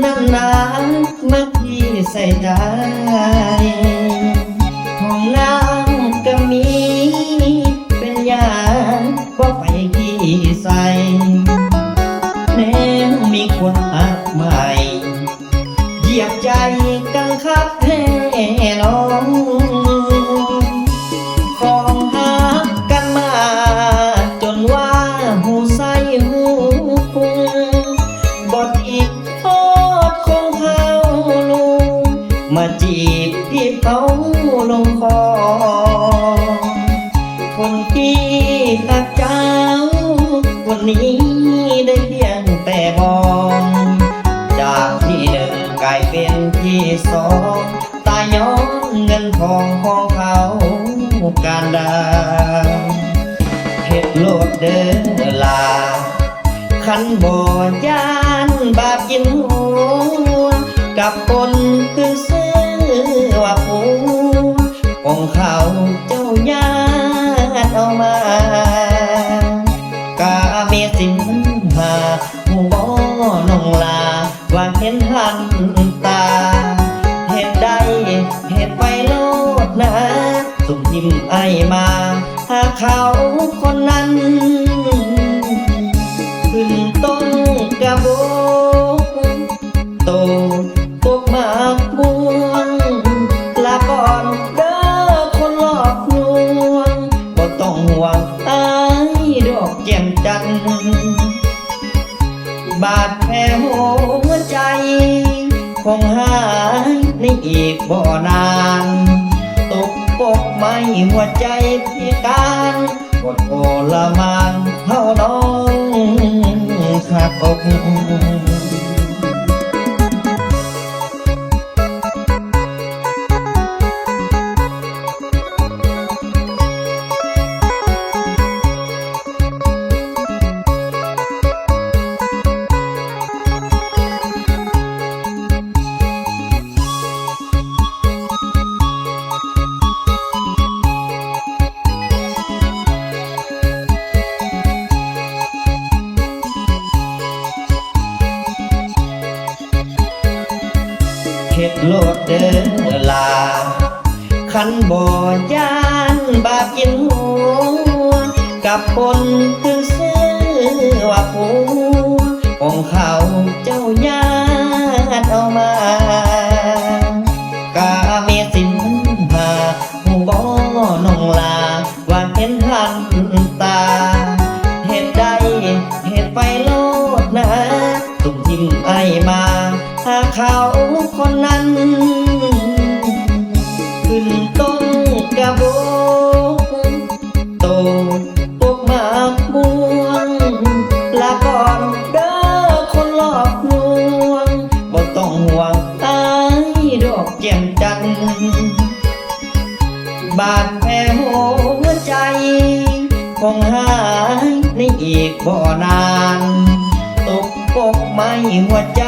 ນັ້ນນາງມັກທີ່ໃສ່ໃຈ ຫ້ອງນ້ຳກໍມີ ເປັນຫຍັງບໍ່ໄປທີ່ໃສ່ ແນມມີຄົນຮັກໃໝ່ ຢຽບໃຈກັງຄັກແທ້ນ້ອງ ຂອງຮັກກັນມາ ຈົນວ່າຮູ້ໄສ້ຮູ້ພຸງ ບໍ່ຕິດທອດຄົງເຂົາລຸງ ມາຈີບທີ່ເຂົາລົງຄອ ຄົນທີ່ຮັກເຈົ້າ ຄົນນີ້ໄດ້ພຽງແຕ່ມອງ ຈາກທີ່ໜຶ່ງກາຍເປັນທີ່ສອງ ຕາຍຍ້ອນເງິນທອງຂອງເຂົາການດາ ເຮັດໂລດເດີຫຼ້າ ຄັນບໍ່ຢ້ານບາບກິນຫົວ ກັບຄົນຄືຊື່ວ່າຜົວ ຂອງເຂົາເຈົ້າຍາດເອົາມາ ກາເມສິນຫ້າ ຮູ້ບໍ່ນ້ອງຫຼ້າ ວ່າເຫັນຫັນຕາ ເຮັດໄດ້ເຮັດໄປໂລດນາ ສຸມຖິ້ມອ້າຍມາ ຫາເຂົາຄົນນັ້ນ ຂຶ້ນຕົ້ນກະບົກ ໂຕ ປົກໝາກມ່ວງ ລາກ່ອນເດີຄົນຫຼອກລວງ ບໍ່ຕ້ອງຫ່ວງອ້າຍດອກແຈ່ມຈັນ ບາດແຜຫົວໃຈ ຄົງຫາຍໃນອີກບໍ່ນານ ຕົກປົກໄໝ້ຫົວໃຈພິການ ບໍ່ທໍລະມານເທົ່ານ້ອງຮັກອົກ. ເຮັດໂລດເດີຫຼ້າ ຄັນບໍ່ຢ້ານບາບກິນຫົວ ກັບຄົນຄືຊື່ວ່າຜົວ ຂອງເຂົາເຈົ້າຍາດເອົາມາ ກາເມສິນຫ້າ ຮູ້ບໍ່ນ້ອງຫຼ້າ ວ່າເຫັນຫັນຕາ ເຮັດໄດ້ເຮັດໄປໂລດນາ ສຸມຖິ້ມອ້າຍມາ ຫາເຂົາຄົນນັ້ນ ຂຶ້ນຕົ້ນກະບົກ ໂຕປົກໝາກມ່ວງ ລາກ່ອນເດີຄົນຫຼອກລວງ ບໍ່ຕ້ອງຫ່ວງອ້າຍດອກແຈ່ມຈັນ ບາດແຜຫົວໃຈ ຄົງຫາຍໃນອີກບໍ່ນານ ຕົກປົກໄໝ້ຫົວໃຈ